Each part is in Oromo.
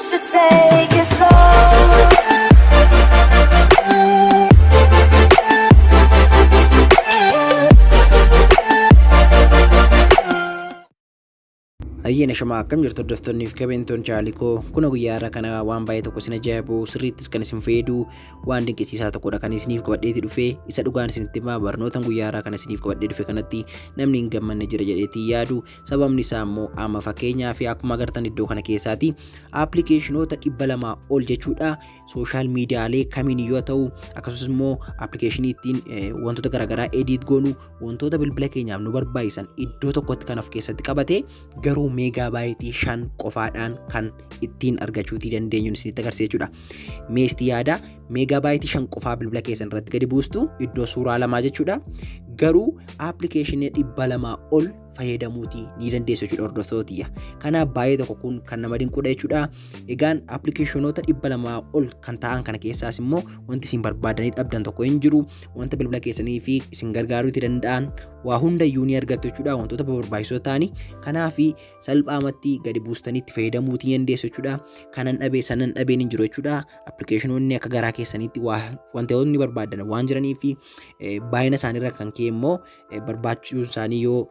should take it slow. Ayyaana shamaa akkam jirtu hordoftoonni fi kabajamtoonni chaalikoo kuna guyyaa irra kana waan baay'ee tokko isin ajaa'ibu sirriittis kan isin fayyadu waan dinqisiisaa tokkodha kan isiniif qabadheeti dhufe isa dhugaan isinitti himaa barnootan guyyaa irraa kana isiniif qabadhee dhufe kanatti namni hin gammanne jira jedheetii yaadu sababni isaa immoo amma fakkeenyaa fi akkuma agartan iddoo kana keessaati appilikeeshinoota 200 ol jechuudha sooshaal miidiyaalee kamiin yoo ta'u akkasumas immoo appilikeeshinii ittiin wantoota garaagaraa edit goonu wantoota bilbila keenyaaf nu barbaachisan iddoo tokkotti kan of keessatti qabate garuu meegaabaayitii 5 qofaadhaan kan ittiin argachuutii dandeenyu isinitti agarsiisa jechuudha. Meestii yaada meegaabaayitii 5 qofaa bilbila keessan irratti gadi buustu iddoo suuraa lamaa jechuudha. Garuu appilikeeshinii 200 ol fayyadamuutii ni dandeessu jechuudha hordoftootiyya. Kanaaf baay'ee tokko kun kan nama dinqudha jechuudha. Egaan appilikeeshinoota 200 ol kan ta'an kana keessaas immoo wanti isin barbaadanii dhabdan tokko hin jiru. Wanta bilbila keessanii fi isin gargaaruutii danda'an waa hundayyuu ni argattu jechuudha. Wantoota barbaachisoo ta'ani. Kanaaf salphaamatti gadi buustanii itti fayyadamuutii dandeessu jechuudha. Kanan dhabee sanan dhabeen hin jiru jechuudha. Appilikeeshinoonni akka garaa keessaniitti wantoonni barbaadan waan jiranii fi baay'ina isaaniirra kan ka'e immoo barbaachuun isaanii yoo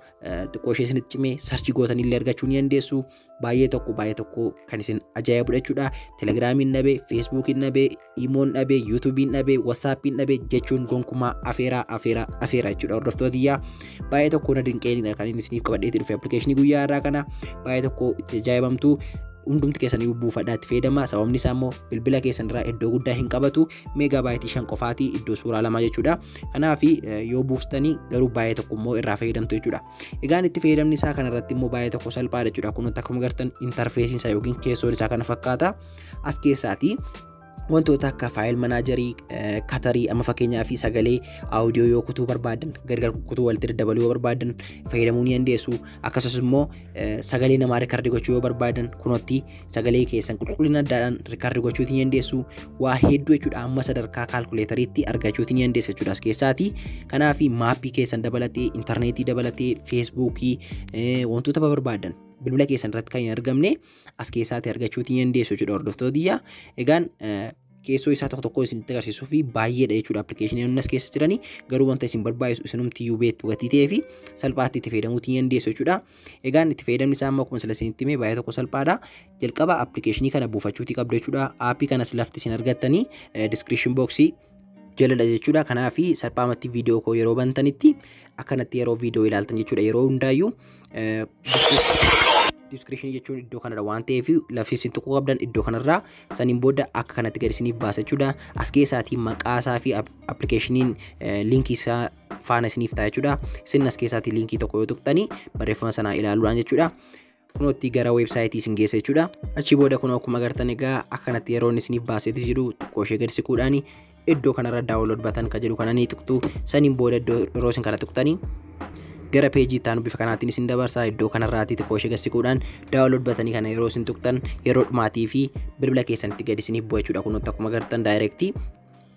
xiqqoo ishee isinitti cimee sarchii gootanii illee argachuu ni dandeessu. Baay'ee tokko kan isin ajaa'ibudha jechuudha. Telegiraamiin dhabee, Feesbuukiin dhabee, Iimoon dhabee, Yuutuubiin dhabee, Waatsaappiin dhabee jechuun gonkumaa afeeraa afeeraa afeeraa jechuudha hordoftootiyyaa. Baay'ee tokko na dinqeenidha kan inni isiniif qabadheetii dhufe appilikeeshinii guyyaa irraa kana baay'ee tokko itti ajaa'ibamtu. Hundumti keessanii buufadhaa itti fayyadama. Sababni isaa immoo bilbila keessan irraa iddoo guddaa hin qabatu. Meegaabaayitii 5 qofaatii iddoo suuraa lamaa jechuudha. Kanaaf yoo buuftanii garuu baay'ee tokko immoo irraa fayyadamtu jechuudha. Egaan itti fayyadamni isaa kanarratti immoo baay'ee tokko salphaadha jechuudha. Kun akkuma agartan intarfeesiin isaa yookiin keessoon isaa kana fakkaata. As keessaati wantoota akka faayil manaajarii, katarii amma fakkeenyaa fi sagalee audiyoo yoo kutuu barbaadan gargar kutuu walitti daddabaluu yoo barbaadan fayyadamuu ni dandeessu. Akkasumas immoo sagalee namaa riikardii gochuu yoo barbaadan kunotti sagalee keessan qulqullina addaadhaan riikardii gochuu ni dandeessu. Waa hedduu jechuudha amma sadarkaa kaalkuleetariitti argachuu ni dandeessu jechuudha as keessaati. Kanaaf maappii keessan dabalatee, intarneetii dabalatee, feesbuukii wantoota barbaadan bilbila keessan irratti kan hin argamne as keessaatti argachuu ni dandeessu jechuudha hordoftootiyyaa. Egaan keessoo isaa tokko tokko isinitti agarsiisuu fi baay'eedha jechuudha appilikeeshiniin as keessa jiranii garuu wanta isin barbaachisu isinumti iyyuu beektu gatii ta'ee fi salphaatti itti fayyadamuu ni dandeessu jechuudha. Egaan itti fayyadamni isaa amma akkuma sila isinitti hime baay'ee tokko salphaadha. Jalqaba appilikeeshinii kana buufachuutii qabdu jechuudha. Aappii kanas lafti isin argattanii diskiripshin booksii jaladha jechuudha. Kanaaf salphaamatti viidiyoo koo yeroo bantanitti akkanatti yeroo viidiyoo ilaaltan jechuudha. Yeroo hundaayyuu diskiripshinii jechuun iddoo kanarra waan ta'eef lafti isin tuquu qabdan iddoo kanarraa saniin booda akka kanatti gadi isiniif baasa jechuudha. As keessaatii maqaa isaa fi appilikeeshiniin liinkii isaa faana isiniif ta'a jechuudha. Isin as keessaatii liinkii tokko yoo tuqxanii barreeffama sanaa ilaaluudhaan jechuudha. Kunootti gara weebsaayitii isin geessa jechuudha. Achi booda kunoo akkuma agartan egaa akkanatti yeroo inni isiniif baaseeti jiru xiqqoo ishee gadi siquudhaani iddoo kanarra daawunlood batan kan jedhu kana ni tuqxu. Saniin booda iddoo yeroo isin kana tuqxanii gara peejii itti aanu bifa kanaatiin isin dabarsa. Iddoo kanarraatii xiqqoo ishee gadi siquudhaan daawunlood batanii kana yeroo isin tuqxan yeroo dhumaatii fi bilbila keessanitti gadi isiniif bu'a jechuudha. Kunootti akkuma agartan daayirektii.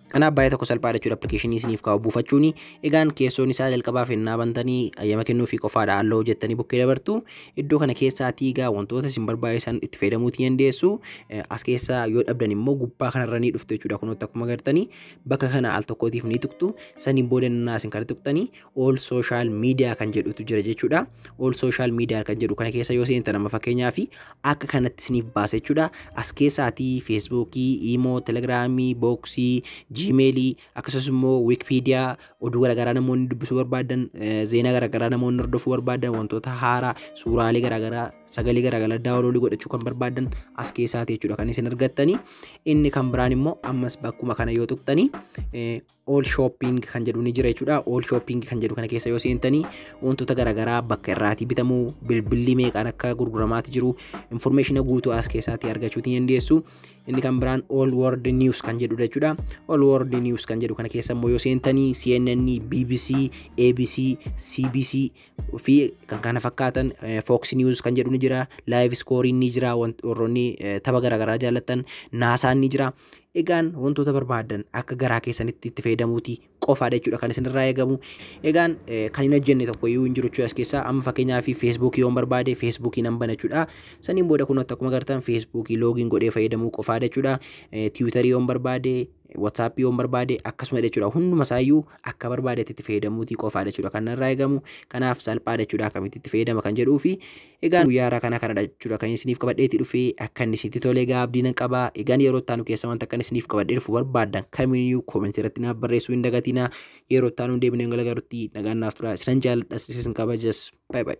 Kanaaf baay'ee tokko salphaadha jechuudha appilikeeshinii isiniif kaa'u buufachuuni. Egaan keessoon isaa jalqabaaf ennaa bantanii ayyama kennuufii qofaadha halluu hojjettanii bukkee dabartu. Iddoo kana keessaatii egaa wantoota isin barbaachisan itti fayyadamuutii dandeessu. As keessaa yoo dhabdan immoo gubbaa kanarra ni dhuftu jechuudha. Kunuutti akkuma agartanii bakka kana al tokkootiif ni tuqxu. Saniin booda ennaa isin kana tuqxanii all social media kan jedhutu jira jechuudha. All social media kan jedhu kana keessa yoo seentan amma fakkeenyaa fi akka kanatti isiniif baasa jechuudha. As keessaatii feesbuukii, iimoo, telegiraamii, booksii, Gmailii akkasumas immoo Wikipedia oduu garaagaraa namoonni dubbisuu barbaadan, zeenaa garaagaraa namoonni hordofuu barbaadan, wantoota haaraa, suuraalee garaagaraa, sagalee garaagaraa daawunloodii godhachuu kan barbaadan as keessaati jechuudha kan isin argattanii. Inni kan biraan immoo ammas bakkuma kana yoo tuqxanii all shopping kan jedhu ni jira jechuudha. All shopping kan jedhu kana keessa yoo seentanii wantoota garaagaraa bakka irraatii bitamuu, bilbilli meeqaan akka gurguramaati jiru, information guutuu as keessaatti argachuutii dandeessu. Inni kan biraan all world news kan jedhudha jechuudha. All world news kan jedhu kana keessa immoo yoo seentanii CNN, BBC, ABC, CBC fi kan kana fakkaatan Fox News kan jedhu ni jira. Live scoring ni jira. Warroonni tapha garaagaraa jaallatan NASA'n ni jira. Egaan wantoota barbaadan akka garaa keessanitti itti fayyadamuuti qofaadha jechuudha kan isinirraa eegamu. Egaan kan hin hojjenne tokko iyyuu hin jiru jechuudha as keessaa. Amma fakkeenyaaf Feesbuukii yoon barbaade Feesbuukii nan bana jechuudha. Saniin booda kun akkuma agartan Feesbuukii login godhee fayyadamuu qofaadha jechuudha. Tiwiitarii yoon barbaade, Watsaappii yoon barbaade akkasuma jechuudha. Hunduma isaayyuu akka barbaadetti itti fayyadamuutii qofaadha jechuudha kan narraa eegamu. Kanaaf salphaadha jechuudha akkamitti itti fayyadama kan jedhuu fi egaan guyyaa haaraa kana kanadha jechuudha kan isiniif qabadheetti dhufee. Akka inni isinitti tole egaa abdii nan qaba. Egaan yeroo itti aanu keessa wanta akka isiniif qabadhee dhufu barbaaddan kamiyyuu koomentii irratti naaf barreessuu hin dagatinaa. Yeroo itti aanu deebinee galagarutti nagaan naaf tura. Isinan jaalladha, isin kabajas. Bye bye.